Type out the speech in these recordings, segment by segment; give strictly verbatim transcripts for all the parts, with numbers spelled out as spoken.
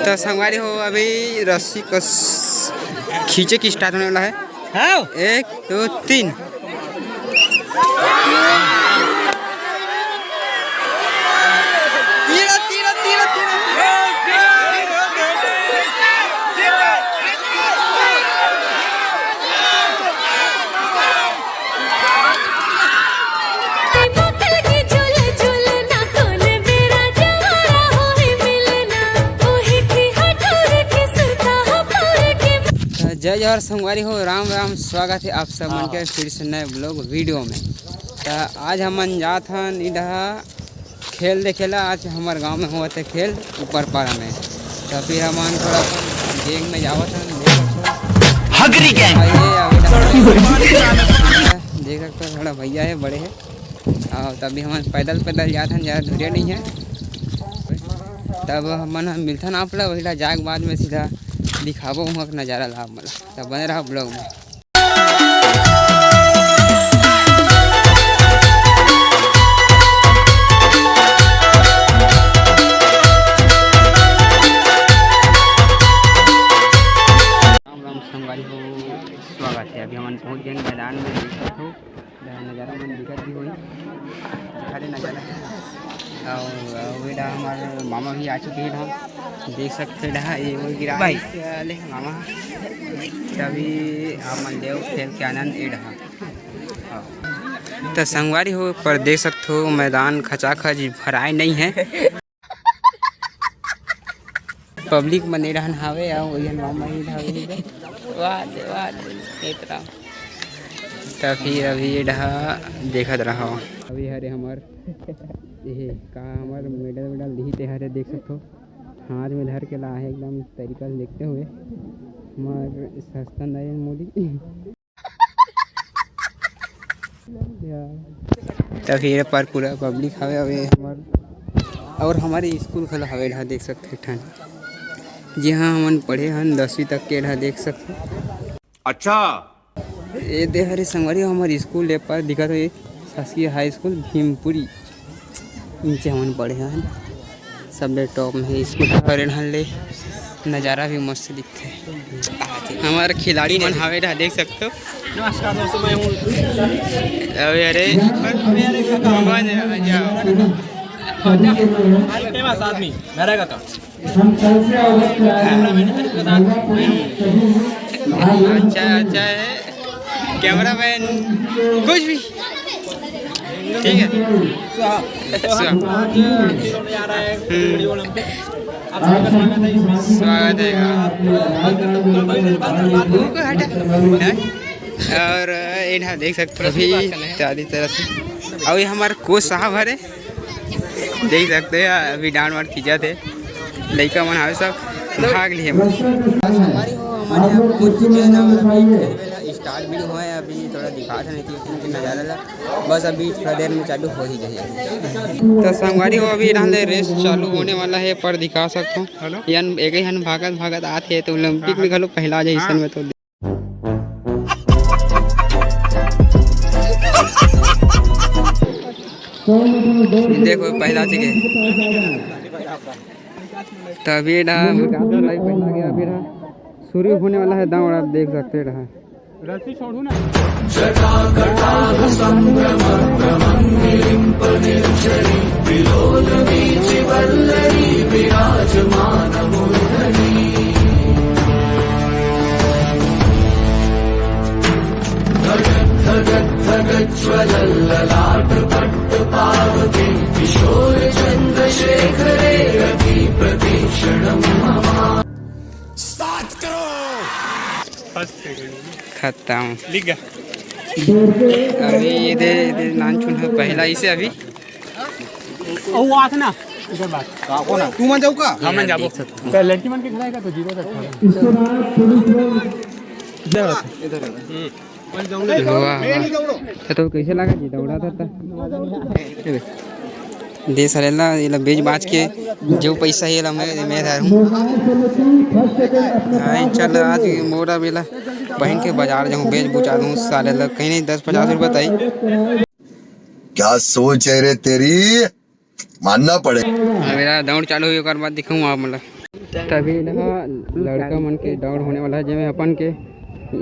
तो संगवारी हो, अभी रस्सी कस खींचे की स्टार्ट होने वाला है। हाँ। एक, दो, तीन। तो जय जोहार संगवारी हो, राम राम, स्वागत है आप सब मन के हाँ। फिर से नए ब्लॉग वीडियो में। तो आज हमन जात हन इधर खेल देखेला। आज हमर गांव में होवत हे खेल ऊपर पारा में, तो फिर हमन थोड़ा अपन गैंग में जावत हन, देखत हन। हगरी गैंग। आइए, आगे देख सकते हो, थोड़ा भैया है, बड़े है, और तभी हमन पैदल पैदल जात हन, ज़्यादा दूरिया नहीं है। तब हमन ह मिलथन आप ला, वही ला जाए के बाद में सीधा दिखाबो वहाँ के नज़ारा ला आप मन ला। तब बने रहा ब्लॉग में। राम राम संगवारी हो, स्वागत है। अभी हमन पहुंच गए मैदान में, देख सकते हो नज़ारा मन दिखत भी होही, दिखा दे नज़ारा। और, और ये डहा हमारे मामा भी आ चुके हैं, देख सकते हो डहा ये वो गिरा भाई। ले मामा, तभी आप मन देव खेल के आनंद ए डहा। तो संगवारी हो, पर देख सकते हो मैदान खचाखच भराए नहीं है। पब्लिक मन ए डहन हावे, अउ ओहन मामा ही हावे। वाह दे, वाह दे, देख रहा हूँ। तो फिर अभी ये डहा देखत रहो। अभी हरे हमर, ये का हमर मेडल वेडल दिही ते हरे, देख सकते हो। हाथ में धर के ला है एकदम तरीका से देखते हुए। हमर सस्ता नरेंद्र मोदी। तो फिर पर पूरा पब्लिक हवे, हवे हमर, और हमारे स्कूल घलो हवे, ढा देख सकते ठन, जी हाँ, हमन पढ़े हन दसवीं तक के, ढा देख सकते। अच्छा। ए दे हरे संगवारी, हमर स्कूल ए पर दिखत हो, ये शासकीय हाई स्कूल भीमपुरी। नीचे हमन पढ़े हन, सबले टॉप में स्कूल हरे, ढन ले नज़ारा भी मस्त दिखथे। हमारे खिलाड़ी मन हावे, ढा देख सकते हो। नमस्कार दोस्तों, मैं हूँ। अबे अरे, अबे अरे, काका। आज फेमस आदमी, मेरा काका। हम कल से अवगत करा रहे हैं, महिला पुलिस सभी हैं। अच्छा, अच्छा है, कैमरामैन कुछ भी, ठीक है। स्वाहा। स्वाहा। आज खेल होने जा रहा है, हम्म। कबड्डी ओलंपिक। आप सभी का स्वागत है इसमें। स्वागत है। वो को हटा। हैं? और इन्हा देख सकते हो अभी चारों तरफ, और ये हमारे कोच साहब हरे। देख सकते हैं, अभी डांड वांड खींचत हे, लइका मन हावे सब भाग लिए। हमारी हो, हमारे यहाँ पहुँच चुके हैं ना, अभी खेल वेल स्टार्ट भी हुआ है, अभी थोड़ा दिखा था नहीं कि नज़ारा ला, बस अभी थोड़ा देर में चालू हो ही जाए। तो संगवारी हो, अभी रहने रेस चालू होने वाला है, पर दिखा सकता हूँ। हेलो। यान एक ही हन भागत भागत आते हैं, तो ओलंपिक में घलो पहला जाए हाँ। इसन में तो। देखो, पहला चीज है। तभी ना विकास भाई पहला गया, अभी ना शुरू होने वाला है दौड़, आप देख सकते रहा। रस्सी छोड़ू ना। खत्म। लिख गया। अभी ये दे, ये दे नानचुन है पहला इसे अभी। ओ, वो आथे ना, इधर बात। का, कौन है? तू मन जाऊ का? हाँ, मैं जाबो। तो लड़की मन के खिलाएगा तो जीरो तक खा। इसके बाद पुलिस लोग इधर आते हैं। वाह, वाह। तो, तो कैसे लगा जी, दौड़ा था, था? दे सारे ला, ये ला बेच बाच के जो पैसा ये ला मैं, मैं धरूँ। हाँ, चल, आज मोरा बेला बहन के बाजार जाऊँ, बेच बुचा दूँ सारे ला, कहीं नहीं, दस पचास रुपये ताई। क्या सोच है रे तेरी, मानना पड़ेगा। अब मेरा दौड़ चालू हुई, ओकर बाद दिखाऊँ आप, मतलब। तभी ना लड़का मन के दौड़ होने वाला है, जेमे अपन के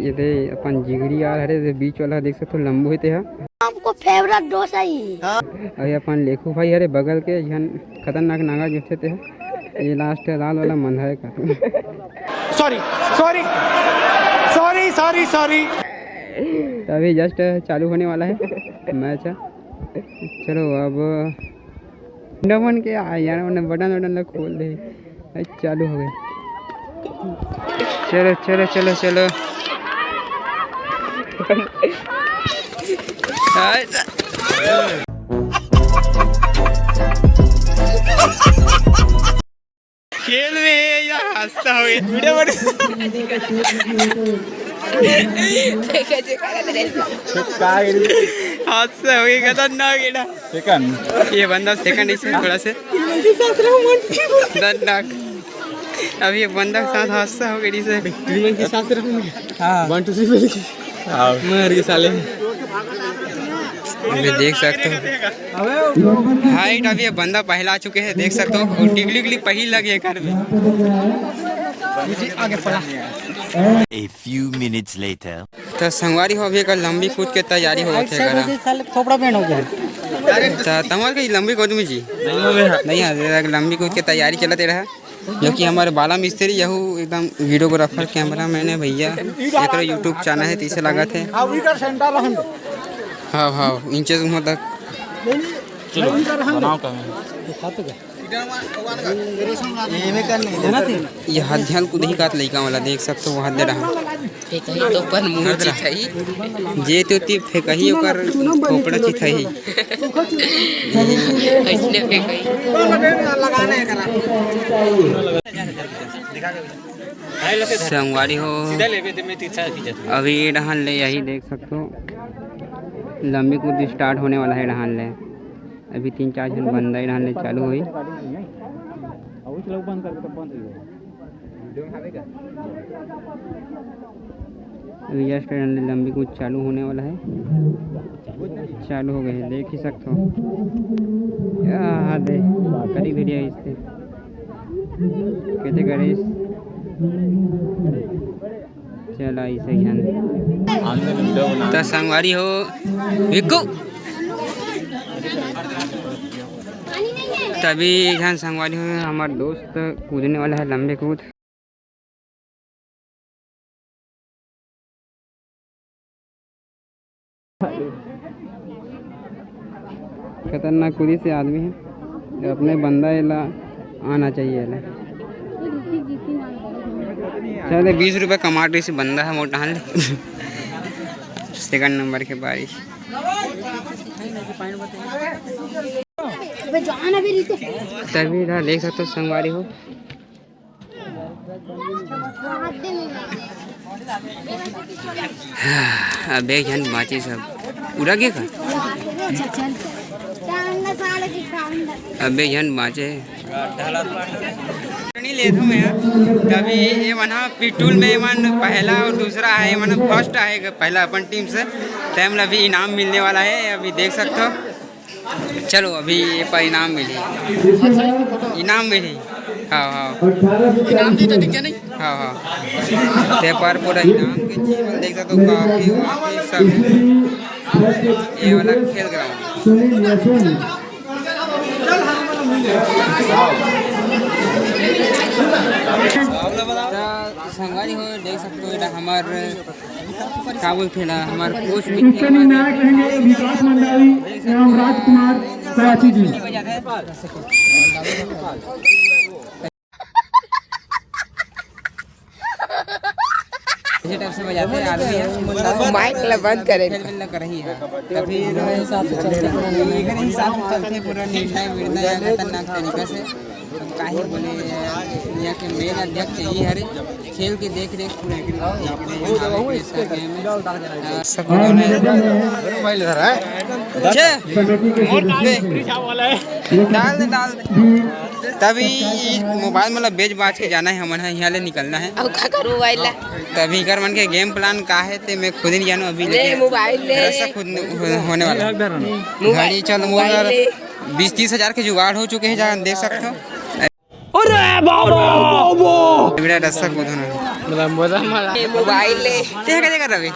ये दे अपन जिगरी यार हरे, दे बीच वाला देख सकते हो, लंबू है ते हा। हमको फेवरेट डोसा ही। अभी अपन लेखू भाई हरे बगल के, झन खतरनाक नागा जोथे ते हा। ये लास्ट है लाल वाला मंदा है का। Sorry, sorry, sorry, sorry, sorry. तो अभी जस्ट चालू होने वाला है मैच। चलो अब नमन के आ यार, मैंने बटन वटन ला खोल दे। अरे, चालू हो गए। चलो, चलो, चलो, चलो। हाय। खेल में है या हंसता हो? वीडियो बन हादसा हो गया, खतरनाक है ना। सेकंड। ये बंदा सेकंड इसमें थोड़ा से खतरनाक। अब ये बंदा के साथ हादसा हो गया इसे। हाँ। वन टू थ्री बोल के। हाँ। मर गए साले। ये देख सकते हो। हाइट, अब ये बंदा पहला आ चुके हैं, देख सकते हो। और टिकली उकली पहली लगी है घर में। आगे पड़ा। A few minutes later. तो संगवारी हो, अभी एकर लंबी कूद के तैयारी होवत हे करा। साले थोपड़ा बैंड हो गया। तो तमर के लंबी कूद में जी? नहीं है, लंबी कूद के तैयारी चलत रहा, जो कि हमारे बाला मिस्त्री यहू एकदम वीडियोग्राफर, कैमरा मैन है भैया। एकरो YouTube चैनल है, तीसे लागत है। हाँ, हाँ, इंचेस वहाँ तक। चलो, बनाओ कम। ये हाथ ध्यान कूदही कात लइका वाला देख सकते हो, हाथ दे रहा। फेंकही तो अपन मुंह चिथई। जे तो ती फेंकही ओकर खोपड़ा चिथई। ऐसने फेंकही। संगवारी हो, अभी ये डहान ले यही देख सकते हो, लंबी कूद स्टार्ट होने वाला है डहान ले। अभी तीन चार झन बंदा ही रहने चालू होई। अभी जस्ट रहने लंबी कूद चालू होने वाला है। चालू हो गए हैं, देख ही सकते हो। या दे, करी वीडियो इससे। कैसे करे इस? चला इसे झन। त संगवारी हो, विक्कू। तभी एक झन संगवारी हो, हमार दोस्त कूदने वाला है लंबी कूद। खतरनाक कूदी से आदमी है, अपने बंदा एला आना चाहिए एला। चले, बीस रुपये कमा रही से बंदा है मोटा ले। सेकंड नंबर के बारिश। तभी इधर देख सकते हो संगवारी हो। अब एक झन बाँचे सब। पूरा के का? अब एक झन बाँचे। नहीं लेता हूँ मैं यार। तभी ये मन हा पिटूल में मन पहला और दूसरा है, मन फर्स्ट आएगा पहला अपन टीम से। टाइम अभी इनाम मिलने वाला है, अभी देख सकते हो। चलो, अभी ये पर इनाम मिली, इनाम मिली। हाँ, हाँ। इनाम जी तो दिखे नहीं। हाँ, हाँ। पेपर पूरा इनाम के चीज देख सकते हो, कॉपी वॉपी सब। ये वाला खेल ग्राउंड। तो संगवारी हो, देख सकते हो, इधर हमारे का बोलथे ला, हमार कोच मित्र इसके निर्णायक रहेंगे विकास मंडावी एवं राजकुमार कराची जी। ऐसे टाइप से बजाते हैं आदमी है। माइक ला बंद करे। खेल मिलना कर रही है। तो फिर इधर हिसाब से चलते पूरा निर्णय, इधर हिसाब से चलते पूरा निर्णय विर्णय खतरनाक तरीका से। अब काहे बोले, यहाँ के मेन अध्यक्ष यही हरे, खेल के देख रेख पूरा। सब डाल दे, डाल दे। तभी मोबाइल मतलब बेच बाच के जाना है, हमन ह यहाँ ले निकलना है। अब का करूँ मोबाइल ला? तभी कर मन के गेम प्लान का है ते मैं खुद ही नहीं जानू अभी। ले लेके मोबाइल ले। घर से खुद न-, हो-, होने वाला है। मोबाइल, घड़ी चल मोबाइल मोर ले। बीस तीस हजार के जुगाड़ हो चुके हैं, जहाँ देख सकते हो। अरे बेटा, रस्सा कूदो ना। मोबाइल ले। ते कइसे कर रहा बे?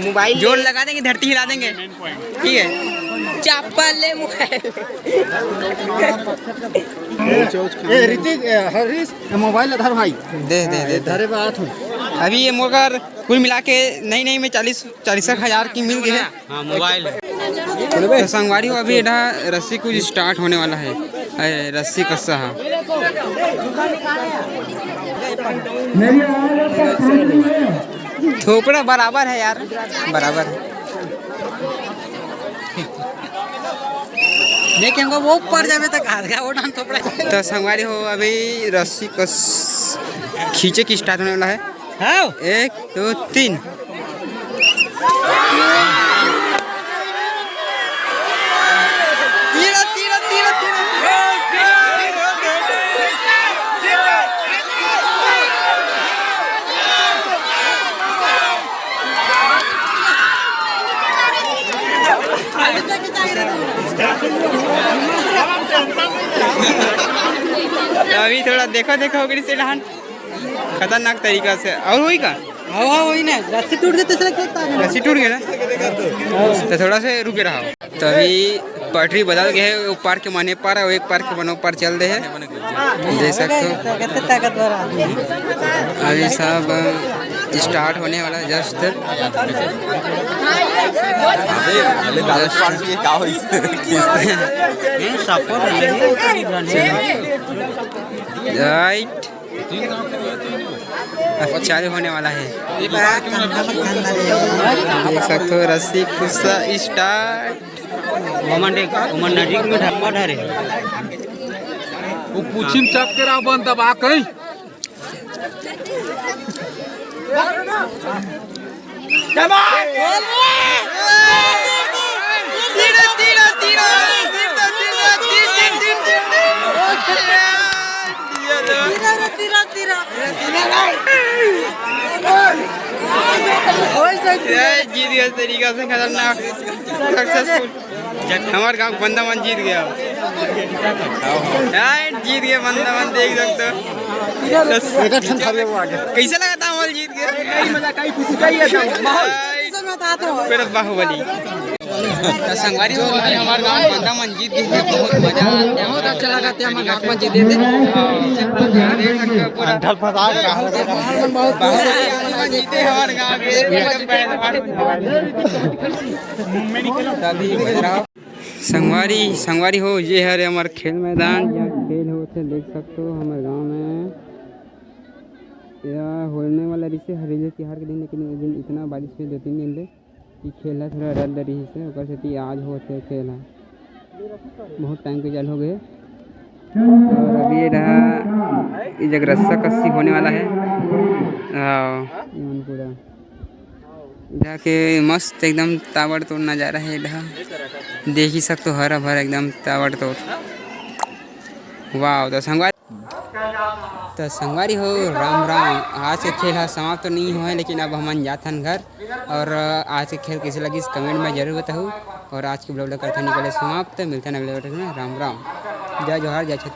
मोबाइल जोर ले। लगा देंगे, धरती हिला देंगे। ठीक है। चप्पल ले, मोबाइल। ए, ऋतिक, ए, हरीश, ए, मोबाइल धर भाई। दे, दे, दे, दे। धरे बात हूँ। अभी ये मोकर कुल मिला के नई नई में चालीस, चालीस एक हजार की मिल गई है। हाँ, मोबाइल। तो संगवारी हो, अभी एडा रस्सी कूद स्टार्ट होने वाला है। अरे, रस्सी कस्सा है। थोपड़ा बराबर है यार, बराबर है। देखेंगे वो ऊपर जावे तक हाथ का वो डांस थोपड़ा। तो संगवारी हो, अभी रस्सी कस खींचे की स्टार्ट होने वाला है। हाँ। एक, दो, तीन। तीन, तीन, तीन, तीन। अभी थोड़ा देखो, देखो, ओकरी से डहान। खतरनाक तरीका से। और होई का? हाँ, हाँ, वही ना, रस्सी टूट गई तो इसलिए खेलता है। रस्सी टूट गई ना, तो थोड़ा से रुके रहा। तो अभी पटरी बदल गए है, वो पार के मने पार और एक पार के मनो पार चल दे है। देख सकते हो। ताकत-, ताकतवर आदमी। अभी सब स्टार्ट होने वाला है जस्ट। अबे, अबे, दादा पार्टी है, क्या हो इस? राइट। अब चालू होने वाला है। देख सकते हो, रस्सी कुस्सा स्टार्ट। ओमन देख, ओमन नजदीक में धक्का धरे। वो पूछिन चक्कर आ बन दबा कहीं। ये जीत गया तरीका से, खतरनाक, सक्सेसफुल। हमारे गांव के बंदा मन जीत गया। यार, जीत गए बंदा मन, देख सकते हो। बस। कैसा लगा था माहौल जीत गए? कई मजा, कई खुशी, कई ऐसा माहौल। फिर बाहुबली। तो संगवारी हो, अभी हमारे गांव के बंदा मन जीत गए, बहुत मजा आया। बहुत अच्छा लगा था, हमारे गांव में जीते थे। अंडल फंसा के रहा। बाहुबली आदमी मन जीते हमारे गांव के। तभी संगवारी, संगवारी हो, ये हरे हमर खेल मैदान, यहाँ खेल होथे, देख सकते हो हमर गांव में। यह होने वाला रिसे हरेली तिहार के दिन, लेकिन उस दिन इतना बारिश हुई दो तीन दिन ले कि खेल ह थोड़ा रद्द रहिस हे, ओकर सेती आज होथे खेल ह। बहुत टाइम के चालू हो गए। और अभी ये रहा, ये जगह रस्सा कस्सी होने वाला है। हाँ, ये मन पूरा जाके मस्त एकदम ताबड़तोड़ नजारा है इधर। देख ही सकते हो, हरा भरा एकदम ताबड़तोड़। वाह, तो संगवारी, तो संगवारी हो, राम राम। आज के खेल ह समाप्त तो नहीं हुआ है, लेकिन अब हमन जाथन घर। और आज के खेल कैसे लगिस, comment में जरूर बताहू। और आज के vlog ला करथन निकले समाप्त, मिलथन अगले vlog में। राम राम, जय जोहार, जय छत्तीसगढ़।